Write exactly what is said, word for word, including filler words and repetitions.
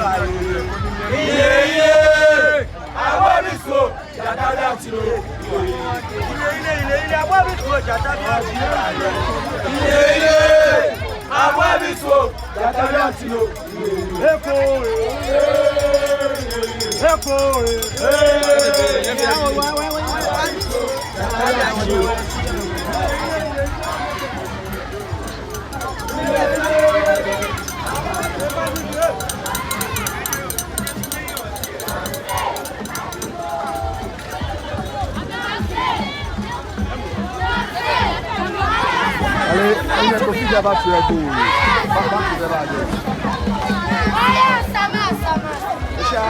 Iye, iye, awo mi so, jata bi ati lo. Iye, iye, iye, awo mi so, jata bi ati lo. Iye, iye, awo mi so, jata bi ati lo. Eko, eko, Ale, ale, Kofi jaba tu eko. Ba, ba, tu jaba tu. Esa.